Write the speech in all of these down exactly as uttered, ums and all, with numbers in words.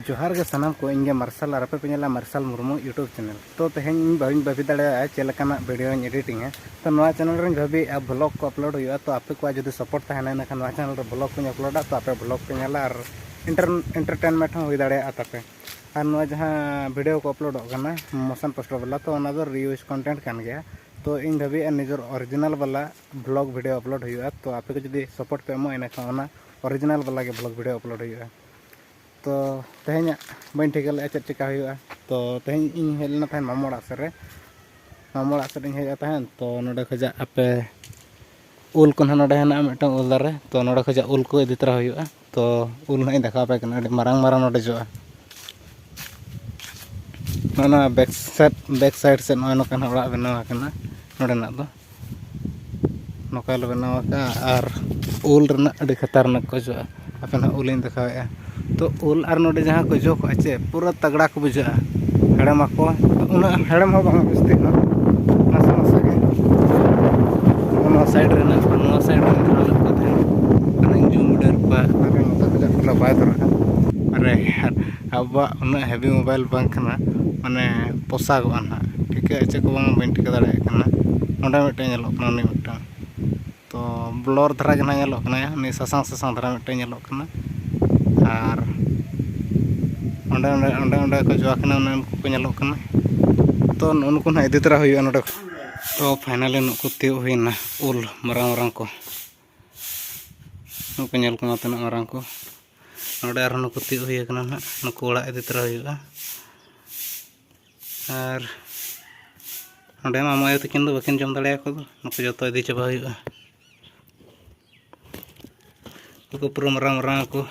ᱡᱚᱦᱟᱨ ᱜᱮ ᱥᱟᱱᱟᱢ ᱠᱚ, ᱤᱧ ᱜᱮ ᱢᱟᱨᱥᱟᱞ ᱟᱨ ᱟᱯᱮ ᱯᱮ ᱧᱮᱞᱟ ᱢᱟᱨᱥᱟᱞ ᱢᱩᱨᱢᱩ YouTube channel᱾ ᱛᱚ ᱛᱮᱦᱮᱧ ᱤᱧ ᱵᱟᱹᱧ ᱵᱷᱟᱹᱵᱤ ᱫᱟᱲᱮᱭᱟᱜᱼᱟ ᱪᱮᱫ ᱞᱮᱠᱟᱱᱟᱜ video ᱤᱧ editingᱟ᱾ ᱛᱚ ᱱᱚᱣᱟ channel ᱨᱮᱧ ᱵᱷᱟᱹᱵᱤᱭᱮᱫᱼᱟ vlog ᱠᱚ upload ᱦᱩᱭᱩᱜᱼᱟ᱾ ᱛᱚ ᱟᱯᱮ ᱠᱚᱣᱟᱜ ᱡᱩᱫᱤ support ᱛᱟᱦᱮᱱᱟ, ᱤᱱᱟᱹᱠᱷᱟᱱ ᱱᱚᱣᱟ channel ᱨᱮ vlog ᱠᱚᱧ uploadᱟ᱾ ᱛᱚ ᱟᱯᱮ vlog ᱯᱮ ᱧᱮᱞᱟ ᱟᱨ enter- entertainment ᱦᱚᱸ ᱦᱩᱭ ᱫᱟᱲᱮᱭᱟᱜᱼᱟ ᱛᱟᱯᱮ᱾ ᱟᱨ ᱱᱚᱣᱟ ᱡᱟᱦᱟᱸ video ᱠᱚ uploadᱚᱜ ᱠᱟᱱᱟ motion poster ᱵᱟᱞᱟ, ᱛᱚ ᱚᱱᱟ ᱫᱚ reuse content ᱠᱟᱱ ᱜᱮᱭᱟ᱾ ᱛᱚ ᱤᱧ ᱵᱷᱟᱹᱵᱤᱭᱮᱫᱼᱟ ᱱᱤᱡᱮᱨ original ᱵᱟᱞᱟ vlog video upload ᱦᱩᱭᱩᱜᱼᱟ᱾ ᱛᱚ ᱟᱯᱮ ᱠᱚ ᱡᱩᱫᱤ support ᱯᱮ ᱮᱢᱚᱜᱼᱟ, ᱤᱱᱟᱹᱠᱷᱟᱱ ᱚᱱᱟ original ᱵᱟᱞᱟ ᱜᱮ vlog video upload ᱦᱩᱭᱩᱜᱼᱟ᱾ ᱛᱚ ᱛᱮᱦᱮᱧᱟᱜ ᱵᱟᱹᱧ ᱴᱷᱤᱠᱟᱹ ᱞᱮᱫᱼᱟ ᱪᱮᱫ ᱪᱮᱠᱟ ᱦᱩᱭᱩᱜᱼᱟ᱾ ᱛᱚ ᱛᱮᱦᱮᱧ ᱤᱧ ᱦᱮᱡ ᱞᱮᱱᱟ ᱛᱟᱦᱮᱸᱫ ᱢᱟᱢᱚ ᱚᱲᱟᱜ ᱥᱮᱫ ᱨᱮ, ᱢᱟᱢᱚ ᱚᱲᱟᱜ ᱥᱮᱫ ᱤᱧ ᱦᱮᱡ ᱛᱟᱦᱮᱸᱫ᱾ ᱛᱚ ᱱᱚᱰᱮ ᱠᱷᱚᱡᱟᱜ ᱟᱯᱮ ᱩᱞ ᱠᱚ ᱱᱟᱦᱟᱜ ᱱᱚᱰᱮ ᱦᱮᱱᱟᱜᱼᱟ ᱢᱤᱫᱴᱟᱝ ᱩᱞ ᱫᱟᱨᱮ᱾ ᱛᱚ ᱱᱚᱰᱮ ᱠᱷᱚᱡᱟᱜ ᱩᱞ ᱠᱚ ᱤᱫᱤ ᱛᱚᱨᱟ ᱦᱩᱭᱩᱜᱼᱟ᱾ ᱛᱚ ᱩᱞ ᱱᱟᱦᱟᱜ ᱤᱧ ᱫᱮᱠᱷᱟᱣ ᱟᱯᱮ ᱠᱟᱱᱟ, ᱟᱹᱰᱤ ᱢᱟᱨᱟᱝ ᱢᱟᱨᱟᱝ ᱱᱚᱰᱮ ᱡᱚᱜᱼᱟ᱾ ᱱᱚᱜᱼᱚ ᱱᱚᱣᱟ back side, back side ᱥᱮᱫ ᱱᱚᱜᱼᱚᱭ ᱱᱚᱝᱠᱟ ᱱᱟᱦᱟᱜ ᱚᱲᱟᱜ ᱵᱮᱱᱟᱣ ᱟᱠᱟᱱᱟ ᱱᱚᱰᱮᱱᱟᱜ ᱫᱚ᱾ ᱱᱚᱝᱠᱟ ᱞᱮ ᱵᱮᱱᱟᱣ ᱟᱠᱟᱫᱼᱟ᱾ ᱟᱨ ᱩᱞ ᱨᱮᱱᱟᱜ ᱟᱹᱰᱤ ᱠᱷᱟᱛᱟᱨᱱᱟᱠ ᱠᱚ ᱡᱚᱜᱼᱟ᱾ ᱟᱯᱮ ᱱᱟᱦᱟᱜ ᱩᱞ ᱤᱧ ᱫᱮᱠᱷᱟᱣᱮᱫᱼᱟ᱾ ᱛᱚ ᱩᱞ ᱟᱨ ᱱᱚᱰᱮ ᱡᱟᱦᱟᱸ ᱠᱚ ᱡᱚ ᱠᱚᱜᱼᱟ ᱪᱮ, ᱯᱩᱨᱟᱹ ᱛᱟᱜᱽᱲᱟ ᱠᱚ ᱵᱩᱡᱷᱟᱹᱜᱼᱟ᱾ ᱦᱮᱲᱮᱢ ᱟᱠᱚ, ᱩᱱᱟᱹᱜ ᱦᱮᱲᱮᱢ ᱦᱚᱸ ᱵᱟᱝ ᱡᱟᱹᱥᱛᱤ ᱦᱚᱸ, ᱱᱟᱥᱮ ᱱᱟᱥᱮ ᱜᱮ᱾ ᱱᱚᱣᱟ side ᱨᱮ ᱦᱮᱱᱟᱜ ᱠᱚᱣᱟ, ᱱᱚᱣᱟ side ᱨᱮ ᱦᱮᱱᱟᱜ ᱠᱚ ᱛᱟᱦᱮᱸᱫ᱾ ᱚᱱᱟᱧ ᱡᱩᱢ ᱵᱤᱰᱟᱹᱣ ᱠᱚᱣᱟ᱾ ᱟᱨ ᱱᱚᱛᱮ ᱠᱷᱚᱱᱟᱜ ᱠᱷᱩᱞᱟᱹ ᱵᱟᱭ ᱫᱚᱨᱠᱟᱨ᱾ ᱟᱨᱮ ᱭᱟᱨ, ᱟᱵᱚᱣᱟᱜ ᱩᱱᱟᱹᱜ heavy mobile ᱵᱟᱝ ᱠᱟᱱᱟ, ᱢᱟᱱᱮ ᱯᱚᱥᱟᱜᱚᱜᱼᱟ ᱱᱟᱦᱟᱜ᱾ ᱴᱷᱤᱠᱟᱹ ᱪᱮᱫ ᱠᱚ ᱵᱟᱝ ᱵᱟᱹᱧ ᱴᱷᱤᱠᱟᱹ ᱫᱟᱲᱮᱭᱟᱜ ᱠᱟᱱᱟ᱾ ᱱᱚᱸᱰᱮ ᱢᱤᱫᱴᱮᱱ ᱧᱮᱞᱚᱜ ᱠᱟᱱᱟ, ᱩᱱᱤ ᱢᱤᱫᱴᱟᱝ᱾ ᱛᱚ blur ᱫᱷᱟᱨᱟ ᱜᱮ ᱱᱟᱦᱟᱜ ᱧᱮᱞᱚᱜ ᱠᱟᱱᱟ, ᱩᱱᱤ ᱥᱟᱥᱟᱝ ᱥᱟᱥᱟᱝ ᱫᱷᱟᱨᱟ ᱢᱤᱫᱴᱮᱱ ᱧᱮᱞᱚᱜ ᱠᱟᱱᱟ᱾ ᱟᱨ ᱚᱸᱰᱮ, ᱚᱸᱰᱮ, ᱚᱸᱰᱮ, ᱚᱸᱰᱮ ᱠᱚ ᱡᱚ ᱟᱠᱟᱱᱟ, ᱚᱱᱮ ᱩᱱᱠᱩ ᱠᱚ ᱧᱮᱞᱚᱜ ᱠᱟᱱᱟ᱾ ᱛᱚ ᱱᱩᱜᱼᱩ ᱱᱩᱠᱩ ᱱᱟᱦᱟᱜ ᱤᱫᱤ ᱛᱚᱨᱟ ᱦᱩᱭᱩᱜᱼᱟ ᱱᱚᱰᱮ ᱠᱷᱚᱱ᱾ ᱛᱚ finally ᱱᱩᱠᱩ ᱛᱤᱭᱳᱜ ᱦᱩᱭᱱᱟ, ᱩᱞ ᱢᱟᱨᱟᱝ ᱢᱟᱨᱟᱝ ᱠᱚ᱾ ᱱᱩᱠᱩ ᱧᱮᱞ ᱠᱚᱢᱟ ᱛᱤᱱᱟᱹᱜ ᱢᱟᱨᱟᱝ ᱠᱚ᱾ ᱱᱚᱰᱮ ᱟᱨᱦᱚᱸ ᱱᱩᱠᱩ ᱛᱤᱭᱳᱜ ᱦᱩᱭ ᱟᱠᱟᱱᱟ ᱱᱟᱦᱟᱜ, ᱱᱩᱠᱩ ᱚᱲᱟᱜ ᱤᱫᱤ ᱛᱚᱨᱟ ᱦᱩᱭᱩᱜᱼᱟ᱾ ᱟᱨ ᱱᱚᱰᱮ ᱢᱟᱢᱟ ᱟᱭᱳ ᱛᱟᱹᱠᱤᱱ ᱫᱚ ᱵᱟᱹᱠᱤᱱ ᱡᱚᱢ ᱫᱟᱲᱮᱭᱟᱠᱚ ᱫᱚ, ᱱᱩᱠᱩ ᱡᱚᱛᱚ ᱤᱫᱤ ᱪᱟᱵᱟ ᱦᱩᱭᱩᱜᱼᱟ᱾ ᱱᱩᱠᱩ ᱯᱩᱨᱟᱹ ᱢᱟᱨᱟᱝ ᱢᱟᱨᱟᱝ ᱟᱠᱚ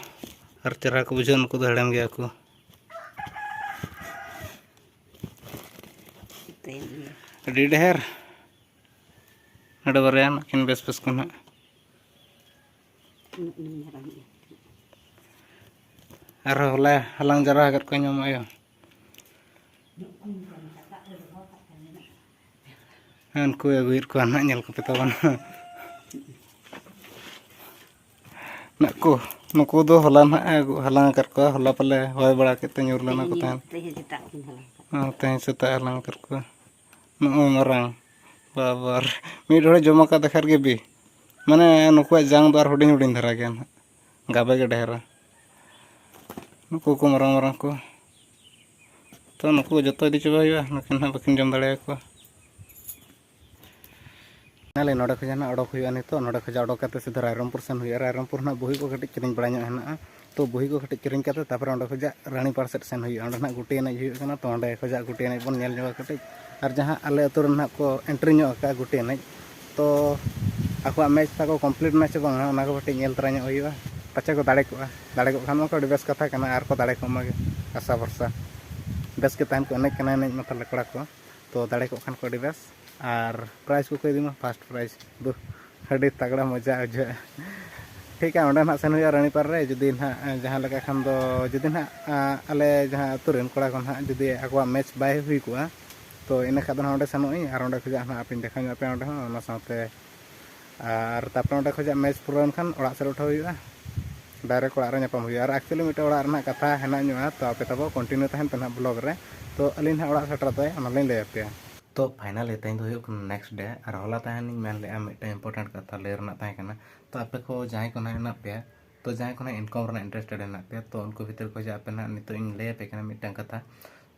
ᱟᱨ ᱪᱮᱦᱨᱟ ᱠᱚ ᱵᱩᱡᱷᱟᱹᱜᱼᱟ, ᱱᱩᱠᱩ ᱫᱚ ᱦᱮᱲᱮᱢ ᱜᱮᱭᱟ ᱠᱚ᱾ ᱟᱹᱰᱤ ᱰᱷᱮᱨ᱾ ᱱᱚᱰᱮ ᱵᱟᱨᱭᱟ ᱱᱟᱜ ᱠᱤᱱ ᱵᱮᱥ ᱵᱮᱥ ᱠᱚ ᱱᱟᱜ᱾ ᱟᱨᱦᱚᱸ ᱦᱚᱞᱟ ᱦᱟᱞᱟᱝ ᱡᱟᱣᱨᱟ ᱟᱠᱟᱫ ᱠᱚᱣᱟᱧ ᱢᱟᱢᱟ ᱟᱭᱳ᱾ ᱦᱮᱸ, ᱩᱱᱠᱩ ᱟᱹᱜᱩᱭᱮᱫ ᱠᱚᱣᱟ ᱱᱟᱜ, ᱧᱮᱞ ᱠᱚᱯᱮ ᱛᱟᱵᱚᱱ᱾ ᱱᱩᱠᱩ, ᱱᱩᱠᱩ ᱫᱚ ᱦᱚᱞᱟ ᱱᱟᱦᱟᱜ ᱮ ᱟᱹᱜᱩ, ᱦᱟᱞᱟᱝ ᱟᱠᱟᱫ ᱠᱚᱣᱟ᱾ ᱦᱚᱞᱟ ᱯᱟᱞᱮ ᱦᱚᱭ ᱵᱟᱲᱟ ᱠᱮᱫ ᱛᱮ ᱧᱩᱨ ᱞᱮᱱᱟ ᱠᱚ ᱛᱟᱦᱮᱸᱫ᱾ ᱛᱮᱦᱮᱧ ᱥᱮᱛᱟᱜ ᱠᱤᱱ ᱦᱟᱞᱟᱝ ᱟᱠᱟᱫ ᱠᱚᱣᱟ᱾ ᱦᱮᱸ, ᱛᱮᱦᱮᱧ ᱥᱮᱛᱟᱜ ᱦᱟᱞᱟᱝ ᱟᱠᱟᱫ ᱠᱚᱣᱟ᱾ ᱱᱚᱜᱼᱚᱭ ᱢᱟᱨᱟᱝ ᱵᱟᱵᱟᱨ, ᱢᱤᱫ ᱦᱚᱲᱮ ᱡᱚᱢ ᱟᱠᱟᱫ ᱫᱮᱠᱷᱟᱱ ᱜᱮ ᱵᱤ, ᱢᱟᱱᱮ ᱱᱩᱠᱩᱣᱟᱜ ᱡᱟᱝ ᱫᱚ ᱟᱨ ᱦᱩᱰᱤᱧ ᱦᱩᱰᱤᱧ ᱫᱷᱟᱨᱟ ᱜᱮᱭᱟ ᱱᱟᱦᱟᱜ, ᱜᱟᱵᱮ ᱜᱮ ᱰᱷᱮᱨᱟ᱾ ᱱᱩᱠᱩ ᱠᱚ ᱢᱟᱨᱟᱝ ᱢᱟᱨᱟᱝ ᱠᱚ, ᱛᱚ ᱱᱩᱠᱩ ᱡᱚᱛᱚ ᱤᱫᱤ ᱪᱟᱵᱟ ᱦᱩᱭᱩᱜᱼᱟ, ᱱᱩᱠᱤᱱ ᱦᱟᱸᱜ ᱵᱟᱹᱠᱤᱱ ᱡᱚᱢ ᱫᱟᱲᱮᱭᱟᱠᱚᱣᱟ᱾ ᱱᱟᱞᱮ ᱱᱚᱰᱮ ᱠᱷᱚᱱᱟᱜ ᱱᱟᱜ ᱚᱰᱚᱠ ᱦᱩᱭᱩᱜᱼᱟ ᱱᱤᱛᱚᱜ᱾ ᱱᱚᱰᱮ ᱠᱷᱚᱱᱟᱜ ᱚᱰᱚᱠ ᱠᱟᱛᱮ ᱥᱤᱫᱷᱟᱹ ᱨᱟᱭᱨᱚᱝᱯᱩᱨ ᱥᱮᱱ ᱦᱩᱭᱩᱜᱼᱟ᱾ ᱨᱟᱭᱨᱚᱝᱯᱩᱨ ᱱᱟᱜ ᱵᱩᱦᱤ ᱠᱚ ᱠᱟᱹᱴᱤᱡ ᱠᱤᱨᱤᱧ ᱵᱟᱲᱟ ᱧᱚᱜ ᱦᱮᱱᱟᱜᱼᱟ, ᱛᱚ ᱵᱩᱦᱤ ᱠᱚ ᱠᱟᱹᱴᱤᱡ ᱠᱤᱨᱤᱧ ᱠᱟᱛᱮ ᱛᱟᱨᱯᱚᱨᱮ ᱚᱸᱰᱮ ᱠᱷᱚᱱᱟᱜ ᱨᱟᱱᱤᱯᱟᱲ ᱥᱮᱫ ᱥᱮᱱ ᱦᱩᱭᱩᱜᱼᱟ᱾ ᱚᱸᱰᱮ ᱱᱟᱜ ᱜᱩᱴᱤ ᱮᱱᱮᱡ ᱦᱩᱭᱩᱜ ᱠᱟᱱᱟ, ᱛᱚ ᱚᱸᱰᱮ ᱠᱷᱚᱱᱟᱜ ᱜᱩᱴᱤ ᱮᱱᱮᱡ ᱵᱚᱱ ᱧᱮᱞ ᱧᱚᱜᱟ ᱠᱟᱹᱴᱤᱡ᱾ ᱟᱨ ᱡᱟᱦᱟᱸ ᱟᱞᱮ ᱟᱹᱛᱩ ᱨᱮ ᱱᱟᱜ ᱠᱚ ᱮᱱᱴᱨᱤ ᱧᱚᱜ ᱟᱠᱟᱫᱼᱟ ᱜᱩᱴᱤ ᱮᱱᱮᱡ, ᱛᱚ ᱟᱠᱚᱣᱟᱜ ᱢᱮᱪ ᱛᱟᱠᱚ ᱠᱚᱢᱯᱞᱤᱴ ᱮᱱᱟ ᱥᱮ ᱵᱟᱝᱟ, ᱚᱱᱟ ᱠᱚ ᱠᱟᱹᱴᱤᱡ ᱧᱮᱞ ᱛᱚᱨᱟ ᱧᱚᱜ ᱦᱩᱭᱩᱜᱼᱟ᱾ ᱯᱟᱪᱮ ᱠᱚ ᱫᱟᱲᱮ ᱠᱚᱜᱼᱟ, ᱫᱟᱲᱮ ᱠᱚᱜ ᱠᱷᱟᱱ ᱢᱟ ᱠᱚ ᱟᱹᱰᱤ ᱵᱮᱥ ᱠᱟᱛᱷᱟ ᱠᱟᱱᱟ, ᱟᱨ ᱠᱚ ᱫᱟᱲᱮ ᱠᱚᱜ ᱢᱟ ᱜᱮ, ᱟᱥᱟ ᱵᱷᱚᱨᱥᱟ᱾ ᱵᱮᱥ ᱜᱮ ᱛᱟᱦᱮᱱ ᱠᱚ ᱮᱱᱮᱡ ᱠᱟᱱᱟ, ᱮᱱᱮᱡ ᱢᱟ ᱛᱟᱞᱮ ᱠᱚᱲᱟ ᱠᱚ, ᱛᱚ ᱫᱟᱲᱮ ᱠᱚᱜ ᱠᱷᱟᱱ ᱠᱚ ᱟᱹᱰᱤ ᱵᱮᱥ᱾ ᱟᱨ ᱯᱨᱟᱭᱤᱡᱽ ᱠᱚᱠᱚ ᱤᱫᱤ ᱢᱟ, ᱯᱷᱟᱥᱴ ᱯᱨᱟᱭᱤᱡᱽ ᱫᱚ ᱟᱹᱰᱤ ᱛᱟᱜᱲᱟ ᱢᱚᱡᱟ ᱵᱩᱡᱷᱟᱹᱜᱼᱟ᱾ ᱴᱷᱤᱠᱟ, ᱚᱸᱰᱮ ᱱᱟᱦᱟᱜ ᱥᱮᱱ ᱦᱩᱭᱩᱜᱼᱟ ᱨᱟᱱᱤᱯᱟᱨ ᱨᱮ᱾ ᱡᱩᱫᱤ ᱱᱟᱦᱟᱜ ᱡᱟᱦᱟᱸ ᱞᱮᱠᱟ ᱠᱷᱟᱱ ᱫᱚ, ᱡᱩᱫᱤ ᱱᱟᱦᱟᱜ ᱟᱞᱮ ᱡᱟᱦᱟᱸ ᱟᱹᱛᱩ ᱨᱮᱱ ᱠᱚᱲᱟ ᱠᱚ ᱱᱟᱦᱟᱜ ᱡᱩᱫᱤ ᱟᱠᱚᱣᱟᱜ ᱢᱮᱪ ᱵᱟᱭ ᱦᱩᱭ ᱠᱚᱜᱼᱟ, ᱛᱚ ᱤᱱᱟᱹ ᱠᱷᱟᱱ ᱫᱚ ᱱᱟᱦᱟᱜ ᱚᱸᱰᱮ ᱥᱮᱱᱚᱜ ᱟᱹᱧ ᱟᱨ ᱚᱸᱰᱮ ᱠᱷᱚᱱᱟᱜ ᱱᱟᱦᱟᱜ ᱟᱯᱮᱧ ᱫᱮᱠᱷᱟᱣ ᱧᱚᱜ ᱟᱯᱮᱭᱟ ᱚᱸᱰᱮ ᱦᱚᱸ᱾ ᱚᱱᱟ ᱥᱟᱶᱛᱮ ᱟᱨ ᱛᱟᱨᱯᱚᱨᱮ ᱚᱸᱰᱮ ᱠᱷᱚᱱᱟᱜ ᱢᱮᱪ ᱯᱩᱨᱟᱹᱣ ᱮᱱ ᱠᱷᱟᱱ ᱚᱲᱟᱜ ᱥᱮᱫ ᱩᱴᱷᱟᱹᱣ ᱦᱩᱭᱩᱜᱼᱟ, ᱰᱟᱭᱨᱮᱠᱴ ᱚᱲᱟᱜ ᱨᱮ ᱧᱟᱯᱟᱢ ᱦᱩᱭᱩᱜᱼᱟ᱾ ᱟᱨ ᱮᱠᱪᱩᱭᱮᱞᱤ ᱢᱤᱫᱴᱮᱱ ᱚᱲᱟᱜ ᱨᱮᱱᱟᱜ ᱠᱟᱛᱷᱟ ᱦᱮᱱᱟᱜ ᱧᱚᱜᱼᱟ, ᱛᱚ ᱟᱯᱮ ᱛᱟᱵᱚ ᱠᱚᱱᱴᱤᱱᱤᱭᱩ ᱛᱟᱦᱮᱱ ᱯᱮ ᱱᱟᱦᱟᱜ ᱵᱞᱚᱜ ᱨᱮ, ᱛᱚ ᱟᱹᱞᱤᱧ ᱱᱟᱦᱟᱜ ᱚᱲᱟᱜ ᱥᱮᱴᱮᱨ ᱛᱟᱭ ᱚᱱᱟᱞᱤᱧ ᱞᱟᱹᱭ ᱟᱯᱮᱭᱟ᱾ ᱛᱚ ᱯᱷᱟᱭᱱᱟᱞᱤ ᱛᱮᱦᱮᱧ ᱫᱚ ᱦᱩᱭᱩᱜ ᱠᱟᱱᱟ ᱱᱮᱠᱥᱴ ᱰᱮ, ᱟᱨ ᱦᱚᱞᱟ ᱛᱟᱦᱮᱱᱤᱧ ᱢᱮᱱ ᱞᱮᱫᱼᱟ ᱢᱤᱫᱴᱮᱱ ᱤᱢᱯᱚᱨᱴᱮᱱᱴ ᱠᱟᱛᱷᱟ ᱞᱟᱹᱭ ᱨᱮᱱᱟᱜ ᱛᱟᱦᱮᱸ ᱠᱟᱱᱟ᱾ ᱛᱚ ᱟᱯᱮ ᱠᱚ ᱡᱟᱦᱟᱸᱭ ᱠᱚ ᱱᱟᱦᱟᱜ ᱦᱮᱱᱟᱜ ᱯᱮᱭᱟ, ᱛᱚ ᱡᱟᱦᱟᱸᱭ ᱠᱚ ᱱᱟᱦᱟᱜ ᱤᱱᱠᱟᱢ ᱨᱮᱱᱟᱜ ᱤᱱᱴᱟᱨᱮᱥᱴᱮᱰ ᱦᱮᱱᱟᱜ ᱯᱮᱭᱟ, ᱛᱚ ᱩᱱᱠᱩ ᱵᱷᱤᱛᱤᱨ ᱠᱷᱚᱱᱟᱜ ᱟᱯᱮ ᱱᱟᱦᱟᱜ ᱱᱤᱛᱚᱜ ᱤᱧ ᱞᱟᱹᱭ ᱟᱯᱮ ᱠᱟᱱᱟ ᱢᱤᱫᱴᱟᱝ ᱠᱟᱛᱷᱟ᱾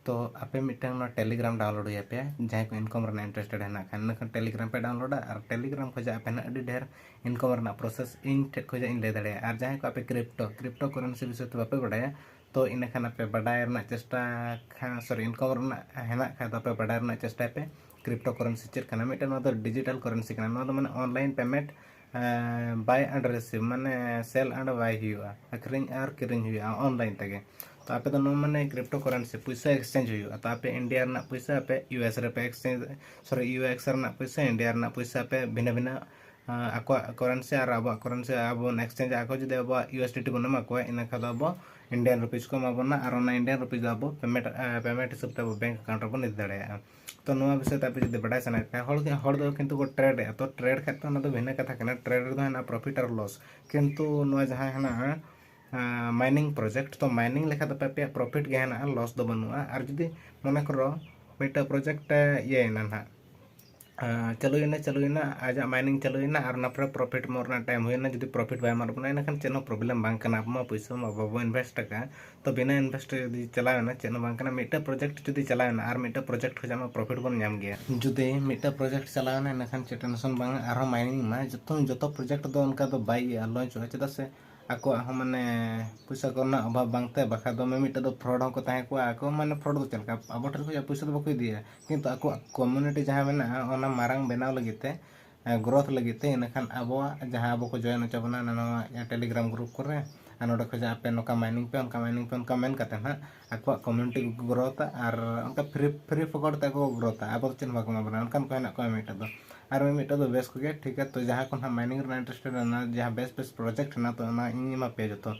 ᱛᱚ ᱟᱯᱮ ᱢᱤᱫᱴᱟᱝ ᱱᱚᱣᱟ ᱴᱮᱞᱤᱜᱨᱟᱢ ᱰᱟᱣᱩᱱᱞᱳᱰ ᱦᱩᱭ ᱟᱯᱮᱭᱟ, ᱡᱟᱦᱟᱸᱭ ᱠᱚ ᱤᱱᱠᱟᱢ ᱨᱮᱱᱟᱜ ᱤᱱᱴᱟᱨᱮᱥᱴᱮᱰ ᱦᱮᱱᱟᱜ ᱠᱷᱟᱱ᱾ ᱤᱱᱟᱹᱠᱷᱟᱱ ᱴᱮᱞᱤᱜᱨᱟᱢ ᱯᱮ ᱰᱟᱣᱩᱱᱞᱳᱰᱟ ᱟᱨ ᱴᱮᱞᱤᱜᱨᱟᱢ ᱠᱷᱚᱱᱟᱜ ᱟᱯᱮ ᱱᱟᱦᱟᱜ ᱟᱹᱰᱤ ᱰᱷᱮᱨ ᱤᱱᱠᱟᱢ ᱨᱮᱱᱟᱜ ᱯᱨᱚᱥᱮᱥ ᱤᱧ ᱴᱷᱮᱱ ᱠᱷᱚᱱᱟᱜ ᱤᱧ ᱞᱟᱹᱭ ᱫᱟᱲᱮᱭᱟᱜᱼᱟ᱾ ᱟᱨ ᱡᱟᱦᱟᱸᱭ ᱠᱚ ᱟᱯᱮ ᱠᱨᱤᱯᱴᱳ, ᱠᱨᱤᱯᱴᱳ ᱠᱟᱨᱮᱱᱥᱤ ᱵᱤᱥᱚᱭ ᱛᱮ ᱵᱟᱯᱮ ᱵᱟᱰᱟᱭᱟ, ᱛᱚ ᱤᱱᱟᱹᱠᱷᱟᱱ ᱟᱯᱮ ᱵᱟᱰᱟᱭ ᱨᱮᱱᱟᱜ ᱪᱮᱥᱴᱟ ᱠᱷᱟᱱ, ᱥᱚᱨᱤ, ᱤᱱᱠᱟᱢ ᱨᱮᱱᱟᱜ ᱦᱮᱱᱟᱜ ᱠᱷᱟᱱ ᱫᱚ ᱟᱯᱮ ᱵᱟᱰᱟᱭ ᱨᱮᱱᱟᱜ ᱪᱮᱥᱴᱟᱭ ᱯᱮ᱾ ᱠᱨᱤᱯᱴᱳ ᱠᱟᱨᱮᱱᱥᱤ ᱪᱮᱫ ᱠᱟᱱᱟ? ᱢᱤᱫᱴᱮᱱ ᱱᱚᱣᱟ ᱫᱚ ᱰᱤᱡᱤᱴᱟᱞ ᱠᱟᱨᱮᱱᱥᱤ ᱠᱟᱱᱟ᱾ ᱱᱚᱣᱟ ᱫᱚ ᱢᱟᱱᱮ online payment, buy and receive, ᱢᱟᱱᱮ ᱥᱮᱞ ᱮᱱᱰ ᱵᱟᱭ ᱦᱩᱭᱩᱜᱼᱟ, ᱟᱹᱠᱷᱨᱤᱧ ᱟᱨ ᱠᱤᱨᱤᱧ ᱦᱩᱭᱩᱜᱼᱟ ᱚᱱᱞᱟᱭᱤᱱ ᱛᱮᱜᱮ᱾ ᱛᱚ ᱟᱯᱮ ᱫᱚ ᱱᱚᱣᱟ ᱢᱟᱱᱮ ᱠᱨᱤᱯᱴᱳ ᱠᱟᱨᱮᱱᱥᱤ ᱯᱩᱭᱥᱟᱹ ᱮᱠᱥᱪᱮᱧᱡᱽ ᱦᱩᱭᱩᱜᱼᱟ᱾ ᱛᱚ ᱟᱯᱮ ᱤᱱᱰᱤᱭᱟ ᱨᱮᱱᱟᱜ ᱯᱩᱭᱥᱟᱹ ᱟᱯᱮ ᱤᱭᱩ ᱮᱥ ᱨᱮᱯᱮ ᱮᱠᱥᱪᱮᱧᱡᱽ, ᱥᱚᱨᱤ, ᱤᱭᱩ ᱮᱠᱥ ᱨᱮᱱᱟᱜ ᱯᱩᱭᱥᱟᱹ, ᱤᱱᱰᱤᱭᱟ ᱨᱮᱱᱟᱜ ᱯᱩᱭᱥᱟᱹ ᱟᱯᱮ ᱵᱷᱤᱱᱟᱹ ᱵᱷᱤᱱᱟᱹ, ᱟᱸ, ᱟᱠᱚᱣᱟᱜ ᱠᱟᱨᱮᱱᱥᱤ ᱟᱨ ᱟᱵᱚᱣᱟᱜ ᱠᱟᱨᱮᱱᱥᱤ ᱟᱵᱚ ᱵᱚᱱ ᱮᱠᱥᱪᱮᱧᱡᱽ, ᱟᱠᱚ ᱡᱩᱫᱤ ᱟᱵᱚᱣᱟᱜ ᱤᱭᱩ ᱮᱥ ᱰᱤ ᱴᱤ ᱵᱚᱱ ᱮᱢᱟ ᱠᱚᱣᱟ, ᱤᱱᱟᱹ ᱠᱷᱟᱱ ᱫᱚ ᱟᱵᱚ Indian rupees ᱠᱚ ᱮᱢᱟ ᱵᱚᱱᱟ, ᱟᱨ ᱚᱱᱟ Indian rupees ᱫᱚ ᱟᱵᱚ payment, ᱮ, payment ᱦᱤᱥᱟᱹᱵ ᱛᱮ ᱟᱵᱚ bank account ᱨᱮᱵᱚᱱ ᱤᱫᱤ ᱫᱟᱲᱮᱭᱟᱜᱼᱟ᱾ ᱛᱚ ᱱᱚᱣᱟ ᱵᱤᱥᱚᱭ ᱛᱮ ᱟᱯᱮ ᱡᱩᱫᱤ ᱵᱟᱰᱟᱭ ᱥᱟᱱᱟᱭᱮᱫ ᱯᱮᱭᱟ, ᱦᱚᱲ ᱜᱮ, ᱦᱚᱲ ᱫᱚ ᱠᱤᱱᱛᱩ ᱠᱚ trade ᱮᱫᱼᱟ, ᱛᱚ trade ᱠᱷᱟᱡ ᱛᱚ ᱚᱱᱟ ᱫᱚ ᱵᱷᱤᱱᱟᱹ ᱠᱟᱛᱷᱟ ᱠᱟᱱᱟ, trade ᱨᱮᱫᱚ ᱦᱮᱱᱟᱜᱼᱟ profit ᱟᱨ loss᱾ ᱠᱤᱱᱛᱩ ᱱᱚᱣᱟ ᱡᱟᱦᱟᱸ ᱦᱮᱱᱟᱜᱼᱟ, ᱟᱸ, mining project, ᱛᱚ mining ᱞᱮᱠᱷᱟᱡ ᱫᱚ ᱟᱯᱮᱭᱟᱜ profit ᱜᱮ ᱦᱮᱱᱟᱜᱼᱟ, loss ᱫᱚ ᱵᱟᱹᱱᱩᱜᱼᱟ᱾ ᱟᱨ ᱡᱩᱫᱤ ᱢᱚᱱᱮ ᱠᱚᱨᱚ ᱢᱤᱫᱴᱮᱡ project ᱮ ᱤᱭᱟᱹᱭᱮᱱᱟ ᱱᱟᱦᱟᱜ, ᱟᱸ, ᱪᱟᱹᱞᱩᱭᱮᱱᱟ, ᱪᱟᱹᱞᱩᱭᱮᱱᱟ, ᱟᱡᱟᱜ mining ᱪᱟᱹᱞᱩᱭᱮᱱᱟ, ᱟᱨ ᱚᱱᱟ ᱯᱚᱨᱮ profit ᱮᱢᱚᱜ ᱨᱮᱱᱟᱜ time ᱦᱩᱭᱮᱱᱟ, ᱡᱩᱫᱤ profit ᱵᱟᱭ ᱮᱢᱟᱜ ᱵᱚᱱᱟ, ᱮᱱᱠᱷᱟᱱ ᱪᱮᱫ ᱦᱚᱸ problem ᱵᱟᱝ ᱠᱟᱱᱟ, ᱟᱵᱚ ᱢᱟ ᱯᱩᱭᱥᱟᱹ ᱢᱟ ᱵᱟᱵᱚ invest ᱟᱠᱟᱫᱼᱟ᱾ ᱛᱚ ᱵᱤᱱᱟᱹ invest ᱨᱮ ᱡᱩᱫᱤ ᱪᱟᱞᱟᱣᱮᱱᱟ, ᱪᱮᱫ ᱦᱚᱸ ᱵᱟᱝ ᱠᱟᱱᱟ᱾ ᱢᱤᱫᱴᱮᱡ project ᱡᱩᱫᱤ ᱪᱟᱞᱟᱣᱮᱱᱟ ᱟᱨ ᱢᱤᱫᱴᱮᱡ project ᱠᱷᱚᱱᱟᱜ ᱢᱟ profit ᱵᱚᱱ ᱧᱟᱢ ᱜᱮᱭᱟ᱾ ᱡᱩᱫᱤ ᱢᱤᱫᱴᱮᱡ project ᱪᱟᱞᱟᱣᱮᱱᱟ, ᱮᱱᱠᱷᱟᱱ ᱪᱮᱫ tension ᱵᱟᱝᱟ, ᱟᱨᱦᱚᱸ mining ᱢᱟ ᱡᱚᱛᱚ, ᱡᱚᱛᱚ project ᱫᱚ ᱚᱱᱠᱟ ᱫᱚ ᱵᱟᱭ ᱤᱭᱟᱹᱜᱼᱟ, launch ᱚᱜᱼᱟ, ᱪᱮᱫᱟᱜ ᱥᱮ ᱟᱠᱚᱣᱟᱜ ᱦᱚᱸ ᱢᱟᱱᱮ ᱯᱚᱭᱥᱟ ᱠᱚᱨᱮᱱᱟᱜ ᱚᱵᱷᱟᱵ ᱵᱟᱝᱛᱮ, ᱵᱟᱠᱷᱟᱡ ᱫᱚ ᱢᱤᱢᱤᱫᱴᱮᱡ ᱫᱚ fraud ᱦᱚᱸᱠᱚ ᱛᱟᱦᱮᱸ ᱠᱚᱜᱼᱟ᱾ ᱟᱠᱚ ᱢᱟᱱᱮ fraud ᱫᱚ ᱪᱮᱫ ᱞᱮᱠᱟ, ᱟᱵᱚ ᱴᱷᱮᱱ ᱠᱷᱚᱱᱟᱜ ᱯᱚᱭᱥᱟ ᱫᱚ ᱵᱟᱠᱚ ᱤᱫᱤᱭᱟ, ᱠᱤᱱᱛᱩ ᱟᱠᱚᱣᱟᱜ community ᱡᱟᱦᱟᱸ ᱢᱮᱱᱟᱜᱼᱟ, ᱚᱱᱟ ᱢᱟᱨᱟᱝ ᱵᱮᱱᱟᱣ ᱞᱟᱹᱜᱤᱫ ᱛᱮ, growth ᱞᱟᱹᱜᱤᱫ ᱛᱮ, ᱤᱱᱟᱹᱠᱷᱟᱱ ᱟᱵᱚᱣᱟᱜ ᱡᱟᱦᱟᱸ ᱟᱵᱚ ᱠᱚ join ᱦᱚᱪᱚ ᱵᱚᱱᱟ ᱱᱚᱣᱟ Telegram group ᱠᱚᱨᱮ, ᱟᱨ ᱱᱚᱰᱮ ᱠᱷᱚᱱᱟᱜ ᱟᱯᱮ ᱱᱚᱝᱠᱟ mining ᱯᱮ, ᱚᱱᱠᱟ mining ᱯᱮ, ᱚᱱᱠᱟ ᱢᱮᱱ ᱠᱟᱛᱮ ᱱᱟᱦᱟᱜ ᱟᱠᱚᱣᱟᱜ community ᱠᱚ growthᱟ, ᱟᱨ ᱚᱱᱠᱟ free, free ᱯᱷᱚᱠᱚᱨ ᱛᱮ ᱟᱠᱚ ᱠᱚ growthᱟ, ᱟᱵᱚ ᱫᱚ ᱪᱮᱫ ᱦᱚᱸ ᱵᱟᱠᱚ ᱮᱢᱟ ᱵᱚᱱᱟ᱾ ᱚᱱᱠᱟᱱ ᱠᱚ ᱦᱮᱱᱟᱜ ᱠᱚᱣᱟ ᱢᱤᱫᱴᱮᱡ ᱫᱚ, ᱟᱨ ᱢᱤᱫᱴᱮᱡ ᱫᱚ ᱵᱮᱥ ᱠᱚᱜᱮ, ᱴᱷᱤᱠ ᱜᱮᱭᱟ᱾ ᱛᱚ ᱡᱟᱦᱟᱸ ᱠᱚ ᱱᱟᱦᱟᱜ mining ᱨᱮᱱᱟᱜ interested ᱢᱮᱱᱟᱜᱼᱟ, ᱡᱟᱦᱟᱸ ᱵᱮᱥ ᱵᱮᱥ project ᱦᱮᱱᱟᱜ, ᱛᱚ ᱚᱱᱟ ᱤᱧ ᱮᱢᱟ ᱯᱮᱭᱟ ᱡᱚᱛᱚ᱾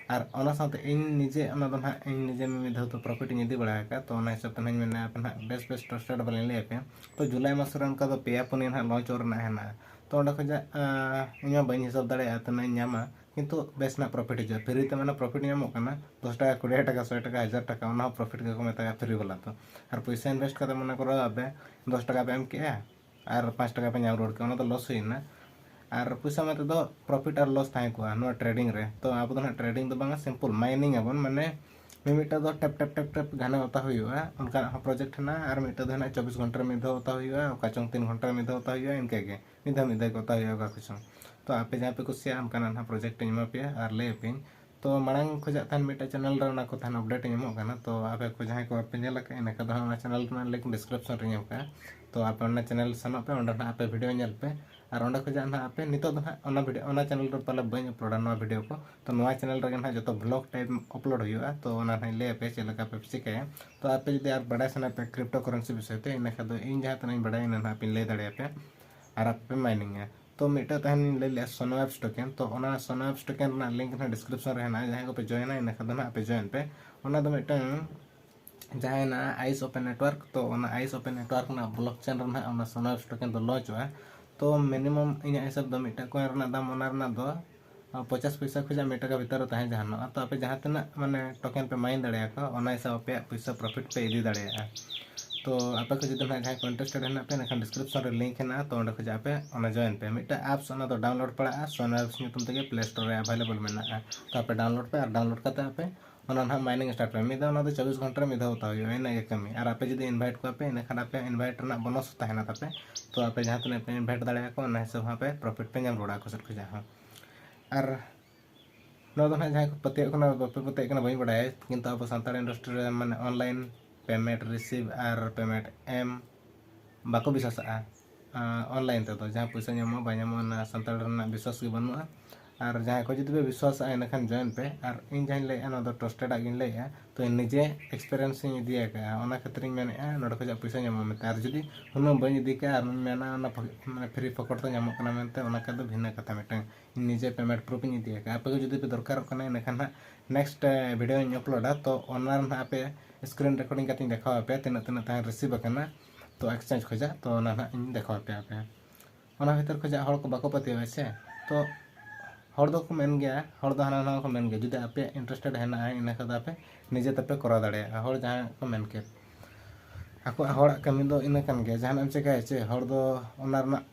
ᱟᱨ ᱚᱱᱟ ᱥᱟᱶᱛᱮ ᱤᱧ ᱱᱤᱡᱮ ᱚᱱᱟ ᱫᱚ ᱱᱟᱦᱟᱜ ᱤᱧ ᱱᱤᱡᱮ ᱢᱤᱫ ᱫᱷᱟᱣ ᱫᱚ profit ᱤᱧ ᱤᱫᱤ ᱵᱟᱲᱟ ᱟᱠᱟᱫ, ᱛᱚ ᱚᱱᱟ ᱦᱤᱥᱟᱹᱵ ᱛᱮ ᱱᱟᱦᱟᱜ ᱤᱧ ᱢᱮᱱᱟ ᱟᱯᱮ ᱱᱟᱦᱟᱜ ᱵᱮᱥ ᱵᱮᱥ trusted ᱵᱟᱞᱤᱧ ᱞᱟᱹᱭ ᱟᱯᱮᱭᱟ᱾ ᱛᱚ ᱡᱩᱞᱟᱭ ᱢᱟᱥ ᱨᱮ ᱚᱱᱠᱟ ᱫᱚ ᱯᱮᱭᱟ ᱯᱩᱱᱭᱟᱹ ᱱᱟᱦᱟᱜ launch ᱨᱮᱱᱟᱜ ᱦᱮᱱᱟᱜᱼᱟ᱾ ᱛᱚ ᱚᱸᱰᱮ ᱠᱷᱚᱱᱟᱜ, ᱟᱸ, ᱤᱧ ᱢᱟ ᱵᱟᱹᱧ ᱦᱤᱥᱟᱹᱵ ᱫᱟᱲᱮᱭᱟᱜᱼᱟ ᱛᱤᱱᱟᱹᱜ ᱤᱧ ᱧᱟᱢᱟ, ᱠᱤᱱᱛᱩ ᱵᱮᱥ ᱱᱟᱦᱟᱜ profit ᱦᱤᱡᱩᱜᱼᱟ᱾ Free ᱛᱮ ᱢᱟᱱᱮ profit ᱧᱟᱢᱚᱜ ᱠᱟᱱᱟ, ᱫᱚᱥ ᱴᱟᱠᱟ, ᱠᱩᱲᱤ ᱴᱟᱠᱟ, ᱥᱚᱭ ᱴᱟᱠᱟ, ᱦᱟᱡᱟᱨ ᱴᱟᱠᱟ, ᱚᱱᱟ ᱦᱚᱸ profit ᱜᱮᱠᱚ ᱢᱮᱛᱟᱜᱼᱟ free ᱵᱟᱞᱟ ᱫᱚ᱾ ᱟᱨ ᱯᱚᱭᱥᱟ invest ᱠᱟᱛᱮ ᱢᱚᱱᱮ ᱠᱚᱨᱚ ᱟᱯᱮ ᱫᱚᱥ ᱴᱟᱠᱟ ᱯᱮ ᱮᱢ ᱠᱮᱜᱼᱟ, ᱟᱨ ᱯᱟᱸᱪ ᱴᱟᱠᱟ ᱯᱮ ᱧᱟᱢ ᱨᱩᱣᱟᱹᱲ ᱠᱮᱫᱟ, ᱚᱱᱟ ᱫᱚ loss ᱦᱩᱭᱱᱟ᱾ ᱟᱨ ᱯᱚᱭᱥᱟ ᱢᱮᱱᱛᱮ ᱫᱚ profit ᱟᱨ loss ᱛᱟᱦᱮᱸ ᱠᱚᱜᱼᱟ ᱱᱚᱣᱟ trading ᱨᱮ᱾ ᱛᱚ ᱟᱵᱚ ᱫᱚ ᱱᱟᱦᱟᱜ trading ᱫᱚ ᱵᱟᱝᱟ, simple mining ᱟᱵᱚᱱ, ᱢᱟᱱᱮ ᱢᱤᱢᱤᱫᱴᱟᱝ ᱫᱚ ᱴᱮᱯ ᱴᱮᱯ ᱴᱮᱯ ᱴᱮᱯ ᱜᱷᱟᱱᱮ ᱚᱛᱟ ᱦᱩᱭᱩᱜᱼᱟ, ᱚᱱᱠᱟᱱᱟᱜ ᱦᱚᱸ project ᱦᱮᱱᱟᱜᱼᱟ᱾ ᱟᱨ ᱢᱤᱫᱴᱟᱝ ᱫᱚ ᱦᱮᱱᱟᱜᱼᱟ ᱪᱚᱵᱵᱤᱥ ᱜᱷᱚᱱᱴᱟ ᱨᱮ ᱢᱤᱫ ᱫᱷᱟᱣ ᱚᱛᱟ ᱦᱩᱭᱩᱜᱼᱟ, ᱚᱠᱟ ᱪᱚᱝ ᱛᱤᱱ ᱜᱷᱚᱱᱴᱟ ᱨᱮ ᱢᱤᱫ ᱫᱷᱟᱣ ᱚᱛᱟ ᱦᱩᱭᱩᱜᱼᱟ, ᱤᱱᱠᱟᱹ ᱜᱮ ᱢᱤᱫ ᱫᱷᱟᱣ ᱢᱤᱫ ᱫᱷᱟᱣ ᱜᱮ ᱚᱛᱟ ᱦᱩᱭᱩᱜᱼᱟ ᱚᱠᱟ ᱠᱚ ᱪᱚᱝ᱾ ᱛᱚ ᱟᱯᱮ ᱡᱟᱦᱟᱸ ᱯᱮ ᱠᱩᱥᱤᱭᱟᱜᱼᱟ ᱚᱱᱠᱟᱱᱟᱜ ᱱᱟᱦᱟᱜ project ᱤᱧ ᱮᱢᱟ ᱯᱮᱭᱟ ᱟᱨ ᱞᱟᱹᱭ ᱟᱯᱮᱭᱟᱹᱧ᱾ ᱛᱚ ᱢᱟᱲᱟᱝ ᱠᱷᱚᱱᱟᱜ ᱛᱟᱦᱮᱱ ᱢᱤᱫᱴᱮᱱ channel ᱨᱮ ᱚᱱᱟ ᱠᱚ ᱛᱟᱦᱮᱱ update ᱤᱧ ᱮᱢᱚᱜ ᱠᱟᱱᱟ᱾ ᱛᱚ ᱟᱯᱮ ᱠᱚ ᱡᱟᱦᱟᱸᱭ ᱠᱚ ᱵᱟᱯᱮ ᱧᱮᱞ ᱟᱠᱟᱫ, ᱤᱱᱟᱹ ᱠᱷᱟᱱ ᱫᱚ ᱦᱟᱸᱜ ᱚᱱᱟ channel ᱨᱮᱱᱟᱜ link description ᱨᱮᱧ ᱮᱢ ᱠᱟᱜᱼᱟ᱾ ᱛᱚ ᱟᱯᱮ ᱚᱱᱟ channel ᱥᱮᱱᱚᱜ ᱯᱮ, ᱚᱸᱰᱮ ᱱᱟᱦᱟᱜ ᱟᱯᱮ video ᱧᱮᱞ ᱯᱮ᱾ ᱟᱨ ᱚᱸᱰᱮ ᱠᱷᱚᱱᱟᱜ ᱱᱟᱦᱟᱜ ᱟᱯᱮ ᱱᱤᱛᱚᱜ ᱫᱚ ᱱᱟᱦᱟᱜ ᱚᱱᱟ video, ᱚᱱᱟ channel ᱨᱮ ᱯᱟᱞᱮ ᱵᱟᱹᱧ uploadᱟ ᱱᱚᱣᱟ video ᱠᱚ᱾ ᱛᱚ ᱱᱚᱣᱟ channel ᱨᱮᱜᱮ ᱱᱟᱦᱟᱜ ᱡᱚᱛᱚ vlog type upload ᱦᱩᱭᱩᱜᱼᱟ᱾ ᱛᱚ ᱚᱱᱟ ᱱᱟᱦᱟᱜ ᱤᱧ ᱞᱟᱹᱭ ᱟᱯᱮᱭᱟ ᱪᱮᱫ ᱞᱮᱠᱟ ᱯᱮ ᱪᱤᱠᱟᱹᱭᱟ᱾ ᱛᱚ ᱟᱯᱮ ᱡᱩᱫᱤ ᱟᱨ ᱵᱟᱰᱟᱭ ᱥᱟᱱᱟᱭᱮᱫ ᱯᱮ crypto currency ᱵᱤᱥᱚᱭ ᱛᱮ, ᱤᱱᱟᱹ ᱠᱷᱟᱱ ᱫᱚ ᱤᱧ ᱡᱟᱦᱟᱸ ᱛᱤᱱᱟᱹᱜ ᱤᱧ ᱵᱟᱰᱟᱭᱟ ᱤᱱᱟᱹ ᱱᱟᱦᱟᱜ ᱯᱮ ᱞᱟᱹᱭ ᱫᱟᱲᱮᱭᱟᱯᱮᱭᱟ ᱟᱨ ᱟᱯᱮ ᱯᱮ miningᱟ᱾ ᱛᱚ ᱢᱤᱫᱴᱟᱝ ᱛᱟᱦᱮᱱ ᱞᱤᱧ ᱞᱟᱹᱭ ᱞᱮᱜᱼᱟ Sunwebs token, ᱛᱚ ᱚᱱᱟ Sunwebs token ᱨᱮᱱᱟᱜ link ᱱᱟᱦᱟᱜ description ᱨᱮ ᱦᱮᱱᱟᱜᱼᱟ, ᱡᱟᱦᱟᱸᱭ ᱠᱚᱯᱮ join ᱟ ᱤᱱᱟᱹ ᱠᱷᱟᱱ ᱫᱚ ᱱᱟᱦᱟᱜ ᱯᱮ join ᱯᱮ᱾ ᱚᱱᱟ ᱫᱚ ᱢᱤᱫᱴᱟᱝ ᱡᱟᱦᱟᱸ ᱦᱮᱱᱟᱜᱼᱟ Ice Open Network, ᱛᱚ ᱚᱱᱟ Ice Open Network ᱨᱮᱱᱟᱜ blockchain ᱨᱮ ᱱᱟᱦᱟᱜ ᱚᱱᱟ Sunwebs token ᱫᱚ launch ᱚᱜᱼᱟ᱾ ᱛᱚ minimum ᱤᱧᱟᱹᱜ ᱦᱤᱥᱟᱹᱵ ᱫᱚ ᱢᱤᱫᱴᱟᱝ coin ᱨᱮᱱᱟᱜ ᱫᱟᱢ ᱚᱱᱟ ᱨᱮᱱᱟᱜ ᱫᱚ ᱯᱚᱪᱟᱥ ᱯᱚᱭᱥᱟ ᱠᱷᱚᱱᱟᱜ ᱢᱤᱫ ᱴᱟᱠᱟ ᱵᱷᱤᱛᱟᱹᱨ ᱨᱮ ᱛᱟᱦᱮᱸ ᱡᱟᱦᱟᱱᱚᱜᱼᱟ᱾ ᱛᱚ ᱟᱯᱮ ᱡᱟᱦᱟᱸ ᱛᱤᱱᱟᱹᱜ ᱢᱟᱱᱮ token ᱯᱮ mine ᱫᱟᱲᱮᱭᱟᱠᱚᱣᱟ, ᱚᱱᱟ ᱦᱤᱥᱟᱹᱵ ᱟᱯᱮᱭᱟᱜ ᱯᱚᱭᱥᱟ profit ᱯᱮ ᱤᱫᱤ ᱫᱟᱲᱮᱭᱟᱜᱼᱟ᱾ ᱛᱚ ᱟᱯᱮ ᱠᱚ ᱡᱩᱫᱤ ᱱᱟᱦᱟᱜ ᱡᱟᱦᱟᱸᱭ ᱠᱚ interested ᱦᱮᱱᱟᱜ ᱯᱮ, ᱮᱱᱠᱷᱟᱱ description ᱨᱮ link ᱦᱮᱱᱟᱜᱼᱟ, ᱛᱚ ᱚᱸᱰᱮ ᱠᱷᱚᱱᱟᱜ ᱟᱯᱮ ᱚᱱᱟ join ᱯᱮ᱾ ᱢᱤᱫᱴᱟᱝ apps ᱚᱱᱟ ᱫᱚ download ᱯᱟᱲᱟᱜᱼᱟ, Sunwebs ᱧᱩᱛᱩᱢ ᱛᱮᱜᱮ Play Store ᱨᱮ available ᱢᱮᱱᱟᱜᱼᱟ᱾ ᱛᱚ ᱟᱯᱮ download ᱯᱮ ᱟᱨ download ᱠᱟᱛᱮ ᱟᱯᱮ ᱚᱱᱟ ᱱᱟᱦᱟᱜ mining start ᱯᱮ᱾ ᱢᱤᱫ ᱫᱷᱟᱣ ᱚᱱᱟ ᱫᱚ ᱪᱚᱵᱵᱤᱥ ᱜᱷᱚᱱᱴᱟ ᱨᱮ ᱢᱤᱫ ᱫᱷᱟᱣ ᱦᱟᱛᱟᱣ ᱦᱩᱭᱩᱜᱼᱟ, ᱤᱱᱟᱹᱜ ᱜᱮ ᱠᱟᱹᱢᱤ᱾ ᱟᱨ ᱟᱯᱮ ᱡᱩᱫᱤ invite ᱠᱚᱣᱟ ᱯᱮ, ᱤᱱᱟᱹᱠᱷᱟᱱ ᱟᱯᱮ invite ᱨᱮᱱᱟᱜ bonus ᱛᱟᱦᱮᱱᱟ ᱛᱟᱯᱮ᱾ ᱛᱚ ᱟᱯᱮ ᱡᱟᱦᱟᱸ ᱛᱤᱱᱟᱹᱜ ᱯᱮ invite ᱫᱟᱲᱮᱭᱟᱠᱚᱣᱟ, ᱚᱱᱟ ᱦᱤᱥᱟᱹᱵ ᱦᱚᱸ ᱟᱯᱮ profit ᱯᱮ ᱧᱟᱢ ᱨᱩᱣᱟᱹᱲᱟ ᱟᱠᱚ ᱥᱮᱫ ᱠᱷᱚᱱᱟᱜ ᱦᱚᱸ᱾ ᱟᱨ ᱱᱚᱣᱟ ᱫᱚ ᱱᱟᱦᱟᱜ ᱡᱟᱦᱟᱸᱭ ᱠᱚ ᱯᱟᱹᱛᱭᱟᱹᱜ ᱠᱟᱱᱟ, ᱵᱟᱯᱮ ᱯᱟᱹᱛᱭᱟᱹᱜ ᱠᱟᱱᱟ ᱵᱟᱹᱧ ᱵᱟᱲᱟᱭᱟ, ᱠᱤᱱᱛᱩ ᱟᱵᱚ ᱥᱟᱱᱛᱟᱲ industry ᱨᱮ ᱢᱟᱱᱮ online payment receive ᱟᱨ payment ᱮᱢ ᱵᱟᱠᱚ ᱵᱤᱥᱣᱟᱥᱟᱜᱼᱟ᱾ ᱟᱸ, online ᱛᱮᱫᱚ ᱡᱟᱦᱟᱸ ᱯᱚᱭᱥᱟ ᱧᱟᱢᱚᱜᱼᱟ ᱵᱟᱭ ᱧᱟᱢᱚᱜᱼᱟ, ᱚᱱᱟ ᱥᱟᱱᱛᱟᱲ ᱨᱮᱱᱟᱜ ᱵᱤᱥᱣᱟᱥ ᱜᱮ ᱵᱟᱹᱱᱩᱜᱼᱟ᱾ ᱟᱨ ᱡᱟᱦᱟᱸᱭ ᱠᱚ ᱡᱩᱫᱤ ᱯᱮ ᱵᱤᱥᱣᱟᱥᱟᱜᱼᱟ, ᱤᱱᱟᱹᱠᱷᱟᱱ join ᱯᱮ᱾ ᱟᱨ ᱤᱧ ᱡᱟᱦᱟᱸᱧ ᱞᱟᱹᱭᱮᱫᱼᱟ, ᱱᱚᱣᱟ ᱫᱚ trusted ᱟᱜ ᱜᱤᱧ ᱞᱟᱹᱭᱮᱫᱼᱟ, ᱛᱚ ᱤᱧ ᱱᱤᱡᱮ experience ᱤᱧ ᱤᱫᱤ ᱟᱠᱟᱫᱼᱟ, ᱚᱱᱟ ᱠᱷᱟᱹᱛᱤᱨᱤᱧ ᱢᱮᱱᱮᱫᱼᱟ ᱱᱚᱰᱮ ᱠᱷᱚᱱᱟᱜ ᱯᱚᱭᱥᱟ ᱧᱟᱢᱚᱜᱼᱟ ᱢᱮᱱᱛᱮ᱾ ᱟᱨ ᱡᱩᱫᱤ ᱦᱩᱱᱟᱹᱝ ᱵᱟᱹᱧ ᱤᱫᱤ ᱠᱟᱜᱼᱟ ᱟᱨ ᱢᱮᱱᱟ ᱚᱱᱟ ᱯᱷᱚ-, ᱢᱟᱱᱮ free ᱯᱷᱚᱠᱚᱴ ᱛᱮ ᱧᱟᱢᱚᱜ ᱠᱟᱱᱟ ᱢᱮᱱᱛᱮ, ᱚᱱᱟ ᱠᱷᱟᱱ ᱫᱚ ᱵᱷᱤᱱᱟᱹ ᱠᱟᱛᱷᱟ ᱢᱤᱫᱴᱟᱝ᱾ ᱤᱧ ᱱᱤᱡᱮ payment proof ᱤᱧ ᱤᱫᱤ ᱟᱠᱟᱫᱼᱟ᱾ ᱟᱯᱮ ᱠᱚ ᱡᱩᱫᱤ ᱯᱮ ᱫᱚᱨᱠᱟᱨᱚᱜ ᱠᱟᱱᱟ, ᱤᱱᱟᱹᱠᱷᱟᱱ ᱦᱟᱸᱜ next, ᱮ, video ᱤᱧ uploadᱟ, ᱛᱚ ᱚᱱᱟ ᱨᱮ ᱱᱟᱦᱟᱜ ᱟᱯᱮ screen recording ᱠᱟᱛᱮᱧ ᱫᱮᱠᱷᱟᱣ ᱟᱯᱮᱭᱟ ᱛᱤᱱᱟᱹᱜ ᱛᱤᱱᱟᱹᱜ ᱛᱟᱦᱮᱸ receive ᱟᱠᱟᱱᱟ, ᱛᱚ exchange ᱠᱷᱚᱱᱟᱜ, ᱛᱚ ᱚᱱᱟ ᱱᱟᱦᱟᱜ ᱤᱧ ᱫᱮᱠᱷᱟᱣ ᱟᱯᱮᱭᱟ ᱟᱯᱮ᱾ ᱚᱱᱟ ᱵᱷᱤᱛᱤᱨ ᱠᱷᱚᱱᱟᱜ ᱦᱚᱲ ᱠᱚ ᱵᱟᱠᱚ ᱯᱟᱹᱛᱭᱟᱹᱣᱟ ᱥᱮ, ᱛᱚ ᱦᱚᱲ ᱫᱚᱠᱚ ᱢᱮᱱ ᱜᱮᱭᱟ, ᱦᱚᱲ ᱫᱚ ᱦᱟᱱᱟ ᱱᱟᱣᱟ ᱠᱚ ᱢᱮᱱ ᱜᱮᱭᱟ᱾ ᱡᱩᱫᱤ ᱟᱯᱮᱭᱟᱜ interested ᱦᱮᱱᱟᱜᱼᱟ, ᱤᱱᱟᱹ ᱠᱷᱟᱱ ᱫᱚ ᱟᱯᱮ ᱱᱤᱡᱮ ᱛᱮᱯᱮ ᱠᱚᱨᱟᱣ ᱫᱟᱲᱮᱭᱟᱜᱼᱟ᱾ ᱦᱚᱲ ᱡᱟᱦᱟᱸ ᱠᱚ ᱢᱮᱱ ᱠᱮᱫ, ᱟᱠᱚᱣᱟᱜ ᱦᱚᱲᱟᱜ ᱠᱟᱹᱢᱤ ᱫᱚ ᱤᱱᱟᱹ ᱠᱟᱱ ᱜᱮᱭᱟ᱾ ᱡᱟᱦᱟᱱᱟᱜ ᱮᱢ ᱪᱮᱠᱟᱭᱟ ᱪᱮ, ᱦᱚᱲ ᱫᱚ ᱚᱱᱟ ᱨᱮᱱᱟᱜ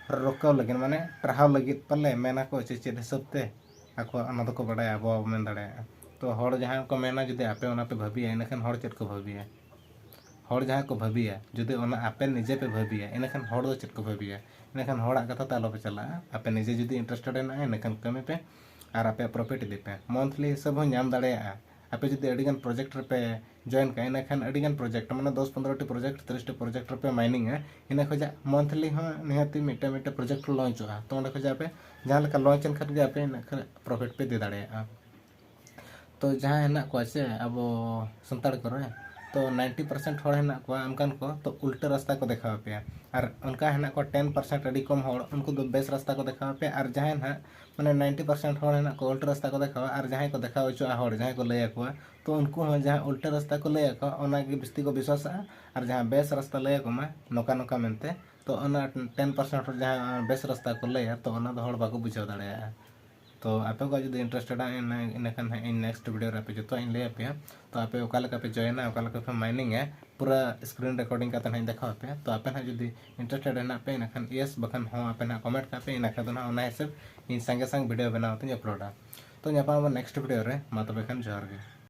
ᱨᱚᱠᱟᱣ ᱞᱟᱹᱜᱤᱫ, ᱢᱟᱱᱮ ᱴᱟᱨᱦᱟᱣ ᱞᱟᱹᱜᱤᱫ ᱯᱟᱞᱮ ᱢᱮᱱᱟᱠᱚ ᱪᱮ ᱪᱮᱫ ᱦᱤᱥᱟᱹᱵ ᱛᱮ, ᱟᱠᱚᱣᱟᱜ ᱚᱱᱟ ᱫᱚᱠᱚ ᱵᱟᱰᱟᱭᱟ, ᱟᱵᱚ ᱵᱟᱵᱚ ᱢᱮᱱ ᱫᱟᱲᱮᱭᱟᱜᱼᱟ᱾ ᱛᱚ ᱦᱚᱲ ᱡᱟᱦᱟᱸ ᱠᱚ ᱢᱮᱱᱟ, ᱡᱩᱫᱤ ᱟᱯᱮ ᱚᱱᱟ ᱯᱮ ᱵᱷᱟᱹᱵᱤᱭᱟ, ᱤᱱᱟᱹᱠᱷᱟᱱ ᱦᱚᱲ ᱪᱮᱫ ᱠᱚ ᱵᱷᱟᱹᱵᱤᱭᱟ? ᱦᱚᱲ ᱡᱟᱦᱟᱸ ᱠᱚ ᱵᱷᱟᱹᱵᱤᱭᱟ, ᱡᱩᱫᱤ ᱚᱱᱟ ᱟᱯᱮ ᱱᱤᱡᱮ ᱯᱮ ᱵᱷᱟᱹᱵᱤᱭᱟ, ᱤᱱᱟᱹᱠᱷᱟᱱ ᱦᱚᱲ ᱫᱚ ᱪᱮᱫ ᱠᱚ ᱵᱷᱟᱹᱵᱤᱭᱟ? ᱤᱱᱟᱹᱠᱷᱟᱱ ᱦᱚᱲᱟᱜ ᱠᱟᱛᱷᱟ ᱛᱮ ᱟᱞᱚᱯᱮ ᱪᱟᱞᱟᱜᱼᱟ᱾ ᱟᱯᱮ ᱱᱤᱡᱮ ᱡᱩᱫᱤ interested ᱦᱮᱱᱟᱜᱼᱟ, ᱤᱱᱟᱹᱠᱷᱟᱱ ᱠᱟᱹᱢᱤ ᱯᱮ ᱟᱨ ᱟᱯᱮᱭᱟᱜ profit ᱤᱫᱤ ᱯᱮ᱾ Monthly ᱦᱤᱥᱟᱹᱵ ᱦᱚᱸ ᱧᱟᱢ ᱫᱟᱲᱮᱭᱟᱜᱼᱟ᱾ ᱟᱯᱮ ᱡᱩᱫᱤ ᱟᱹᱰᱤᱜᱟᱱ project ᱨᱮᱯᱮ join ᱠᱟᱜᱼᱟ, ᱤᱱᱟᱹᱠᱷᱟᱱ ᱟᱹᱰᱤᱜᱟᱱ project, ᱢᱟᱱᱮ ᱫᱚᱥ ᱯᱚᱱᱨᱚ ᱴᱤ project, ᱛᱤᱨᱤᱥ ᱴᱤ project ᱨᱮᱯᱮ mining ᱟ, ᱤᱱᱟᱹ ᱠᱷᱚᱱᱟᱜ monthly ᱦᱚᱸ ᱱᱤᱦᱟᱹᱛᱤ ᱢᱤᱫᱴᱮᱱ ᱢᱤᱫᱴᱮᱱ project launch ᱚᱜᱼᱟ᱾ ᱛᱚ ᱚᱸᱰᱮ ᱠᱷᱚᱱᱟᱜ ᱟᱯᱮ ᱡᱟᱦᱟᱸ ᱞᱮᱠᱟ launch ᱮᱱ ᱠᱷᱟᱱ ᱜᱮ ᱟᱯᱮ ᱤᱱᱟᱹ ᱠᱷᱚᱱᱟᱜ profit ᱯᱮ ᱤᱫᱤ ᱫᱟᱲᱮᱭᱟᱜᱼᱟ᱾ ᱛᱚ ᱡᱟᱦᱟᱸᱭ ᱦᱮᱱᱟᱜ ᱠᱚᱣᱟ ᱥᱮ ᱟᱵᱚ ᱥᱟᱱᱛᱟᱲ ᱠᱚᱨᱮ, ᱛᱚ ninety percent ᱦᱚᱲ ᱦᱮᱱᱟᱜ ᱠᱚᱣᱟ ᱚᱱᱠᱟᱱ ᱠᱚ, ᱛᱚ ᱩᱞᱴᱟᱹ ᱨᱟᱥᱛᱟ ᱠᱚ ᱫᱮᱠᱷᱟᱣ ᱟᱯᱮᱭᱟ᱾ ᱟᱨ ᱚᱱᱠᱟ ᱦᱮᱱᱟᱜ ᱠᱚᱣᱟ ten percent, ᱟᱹᱰᱤ ᱠᱚᱢ ᱦᱚᱲ, ᱩᱱᱠᱩ ᱫᱚ ᱵᱮᱥ ᱨᱟᱥᱛᱟ ᱠᱚ ᱫᱮᱠᱷᱟᱣ ᱟᱯᱮᱭᱟ᱾ ᱟᱨ ᱡᱟᱦᱟᱸᱭ ᱱᱟᱦᱟᱜ ᱢᱟᱱᱮ ninety percent ᱦᱚᱲ ᱦᱮᱱᱟᱜ ᱠᱚᱣᱟ ᱩᱞᱴᱟᱹ ᱨᱟᱥᱛᱟ ᱠᱚ ᱫᱮᱠᱷᱟᱣᱟ, ᱟᱨ ᱡᱟᱦᱟᱸᱭ ᱠᱚ ᱫᱮᱠᱷᱟᱣ ᱦᱚᱪᱚᱜᱼᱟ ᱦᱚᱲ, ᱡᱟᱦᱟᱸᱭ ᱠᱚ ᱞᱟᱹᱭ ᱟᱠᱚᱣᱟ, ᱛᱚ ᱩᱱᱠᱩ ᱦᱚᱸ ᱡᱟᱦᱟᱸ ᱩᱞᱴᱟᱹ ᱨᱟᱥᱛᱟ ᱠᱚ ᱞᱟᱹᱭ ᱟᱠᱚᱣᱟ ᱚᱱᱟ ᱜᱮ ᱵᱤᱥᱛᱤ ᱠᱚ ᱵᱤᱥᱣᱟᱥᱟᱜᱼᱟ᱾ ᱟᱨ ᱡᱟᱦᱟᱸ ᱵᱮᱥ ᱨᱟᱥᱛᱟ ᱞᱟᱹᱭ ᱟᱠᱚ ᱢᱟ ᱱᱚᱝᱠᱟ ᱱᱚᱝᱠᱟ ᱢᱮᱱᱛᱮ, ᱛᱚ ᱚᱱᱟ ten percent ᱦᱚᱲ ᱡᱟᱦᱟᱸ ᱵᱮᱥ ᱨᱟᱥᱛᱟ ᱠᱚ ᱞᱟᱹᱭᱟ, ᱛᱚ ᱚᱱᱟ ᱫᱚ ᱦᱚᱲ ᱵᱟᱠᱚ ᱵᱩᱡᱷᱟᱹᱣ ᱫᱟᱲᱮᱭᱟᱜᱼᱟ᱾ ᱛᱚ ᱟᱯᱮ ᱠᱚ ᱡᱩᱫᱤ interested ᱟ, ᱤᱱᱟᱹ- ᱤᱱᱟᱹᱠᱷᱟᱱ ᱦᱟᱸᱜ ᱤᱧ next video ᱨᱮ ᱟᱯᱮ ᱡᱚᱛᱚᱣᱟᱜ ᱤᱧ ᱞᱟᱹᱭ ᱟᱯᱮᱭᱟ᱾ ᱛᱚ ᱟᱯᱮ ᱚᱠᱟ ᱞᱮᱠᱟ ᱯᱮ join ᱟ, ᱚᱠᱟ ᱞᱮᱠᱟ ᱯᱮ mining ᱟ, ᱯᱩᱨᱟᱹ screen recording ᱠᱟᱛᱮ ᱦᱟᱸᱜ ᱤᱧ ᱫᱮᱠᱷᱟᱣ ᱟᱯᱮᱭᱟ᱾ ᱛᱚ ᱟᱯᱮ ᱦᱟᱸᱜ ᱡᱩᱫᱤ interested ᱦᱮᱱᱟᱜ ᱯᱮ, ᱤᱱᱟᱹᱠᱷᱟᱱ yes ᱵᱟᱠᱷᱟᱱ ᱦᱚᱸ ᱟᱯᱮ ᱦᱟᱸᱜ comment ᱠᱟᱜ ᱯᱮ, ᱤᱱᱟᱹ ᱠᱷᱟᱱ ᱫᱚ ᱦᱟᱸᱜ ᱚᱱᱟ ᱦᱤᱥᱟᱹᱵ ᱤᱧ ᱥᱟᱸᱜᱮ ᱥᱟᱝ video ᱵᱮᱱᱟᱣ ᱠᱟᱛᱮᱧ upload ᱟ᱾ ᱛᱚ ᱧᱟᱯᱟᱢ ᱟᱵᱚᱱ next video ᱨᱮ, ᱢᱟ ᱛᱚᱵᱮ ᱠᱷᱟᱱ ᱡᱚᱦᱟᱨ ᱜᱮ᱾